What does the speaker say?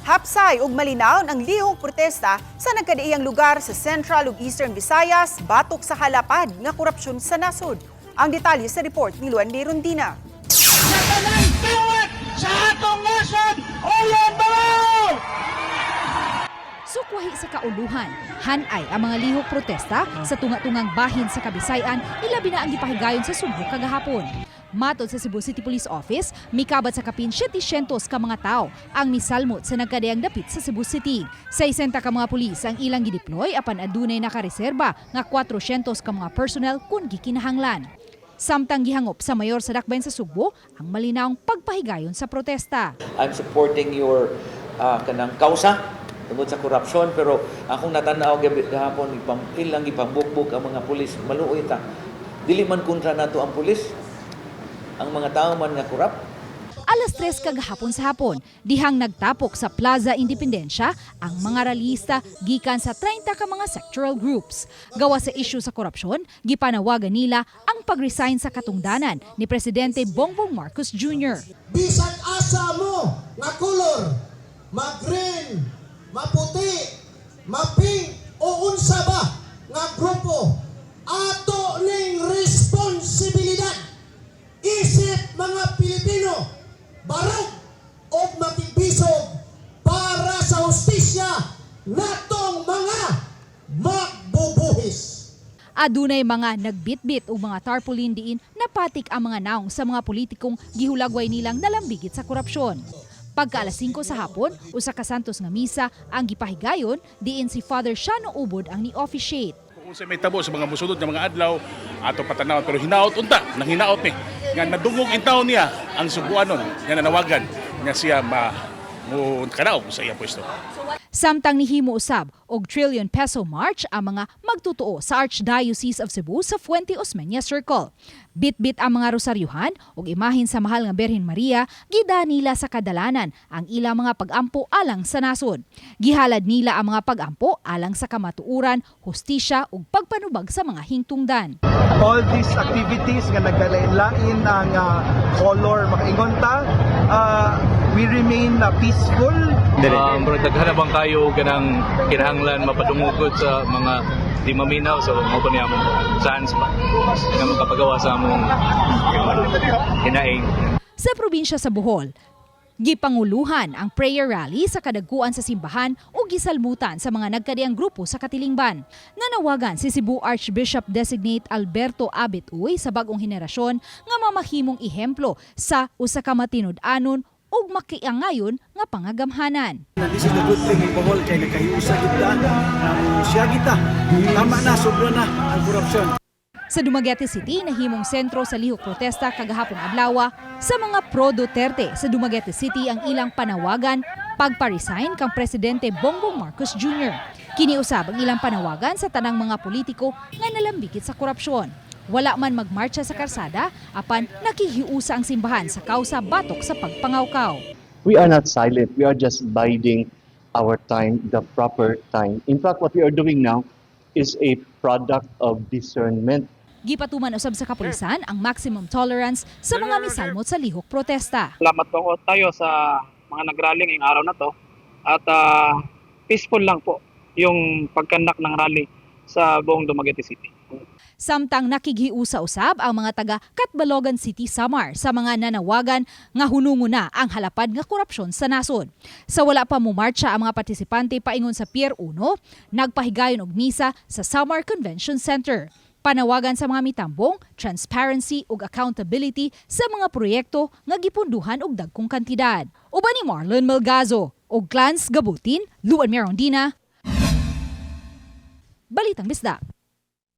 Hapsay ug malinawon ang lihok protesta sa nagkadaiyang lugar sa Central ug Eastern Visayas batok sa halapad nga korupsyon sa nasod. Ang detalye sa report ni Luan Rondina. Sa tanang tuwat sa atong nasod, uyon bawo! Sukwahi sa kauluhan, hanay ang mga lihok protesta sa tunga-tungang bahin sa Kabisayan, ilabi na ang gipahigayon sa Sugbo kagahapon. Matod sa Cebu City Police Office, mikabat sa kapin 700 ka mga tao ang misalmot sa nagkadayang dapit sa Cebu City. 600 ka mga pulis ang ilang gideploy apan adunay nakareserba nga 400 ka mga personnel kung gikinahanglan. Samtang gihangop sa mayor sa Dakbayan sa Sugbo ang malinawong pagpahigayon sa protesta. I'm supporting your kanang kausa tungod sa korupsyon, pero akong natanaw gabi gahapon, ilang gipambukbuk ang mga pulis. Maluoy ta, dili man kontra nato ang pulis, ang mga tao man nga korap. Alas 3 kagahapon sa hapon, dihang nagtapok sa Plaza Independencia ang mga rallyista gikan sa 30 ka mga sectoral groups. Gawa sa isyu sa korupsyon, gipanawagan nila ang pag-resign sa katungdanan ni Presidente Bongbong Marcos Jr. Bisan asa mo nga kolor, ma-green, maputi, ma-pink o unsa ba nga grupo, ato ning responsibilidad isip mga Pilipino, barog o makigbisog para sa hustisya natong mga magbubuhis. Adunay mga nagbitbit o mga tarpaulin diin napatik ang mga naong sa mga politikong gihulagway nilang nalambigit sa korupsyon. Pagka alas 5 sa hapon, usa ka Santos nga misa ang gipahigayon diin si Father Shano Ubod ang ni-officiate. Kung unsay may tabo sa mga musunod nga mga adlaw ato patanaw, pero hinaot unta nang hinaot ni nga nadungog intaw niya ang Subuanon nga nanawagan nga siya ma mo kanaog sa iyang pwesto. Samtang nihimo usab og Trillion Peso March ang mga magtutuo sa Archdiocese of Cebu sa Fuente Osmeña Circle. Bitbit ang mga rosaryuhan ug imahin sa mahal nga Birhen Maria, gida nila sa kadalanan ang ilang mga pagampo alang sa nasod. Gihalad nila ang mga pagampo alang sa kamatuoran, hustisya ug pagpanubag sa mga hingtungdan. All these activities nga nagkalain-lain ang color, makaingon ta, we remain peaceful. Murag daghan na bang kayo kanang kinahanglan mapadungog sa mga di maminaw, so mao pa niya among chance pa nga makapagawa sa among hinaing. Sa probinsya sa Bohol, gipanguluhan ang prayer rally sa kadagkuan sa simbahan o gisalmutan sa mga nagkadiang grupo sa katilingban. Nanawagan si Cebu Archbishop Designate Alberto Abet Uy sa bagong henerasyon nga mamahimong ehemplo sa usa ka matinud-anon ug makiangayon nga pangagamhanan. And this is the good thing in Bohol kay nagkahiusa kita, siya kita. Tama na, sobra na ang korupsyon. Sa Dumaguete City, nahimong sentro sa lihok protesta kagahapong adlaw sa mga pro-Duterte sa Dumaguete City ang ilang panawagan pagpa-resign kang Presidente Bongbong Marcos Jr. Kiniusab ang ilang panawagan sa tanang mga politiko nga nalambigit sa korupsyon. Wala man magmarcha sa karsada, apan nakihiusa ang simbahan sa kausa batok sa pagpangawkaw. We are not silent. We are just biding our time, the proper time. In fact, what we are doing now is a product of discernment. Gipatuman usab sa kapulisan ang maximum tolerance sa mga misalmot sa lihok protesta. Salamat po tayo sa mga nagrally ngayong araw na to at peaceful lang po yung pagkandak ng rally sa buong Dumaguete City. Samtang nakighiusa usab ang mga taga Catbalogan City, Samar sa mga nanawagan nga hunungo na ang halapad nga korupsyon sa nasod. Sa wala pa mumarcha ang mga partisipante paingon sa Pier 1, nagpahigayon og misa sa Samar Convention Center. Panawagan sa mga mitambong, transparency ug accountability sa mga proyekto nga gipunduhan og dagkong kantidad. Uban ni Marlon Melgazo ug Clans Gabutin, Luan Merondina, Balitang Bisdak.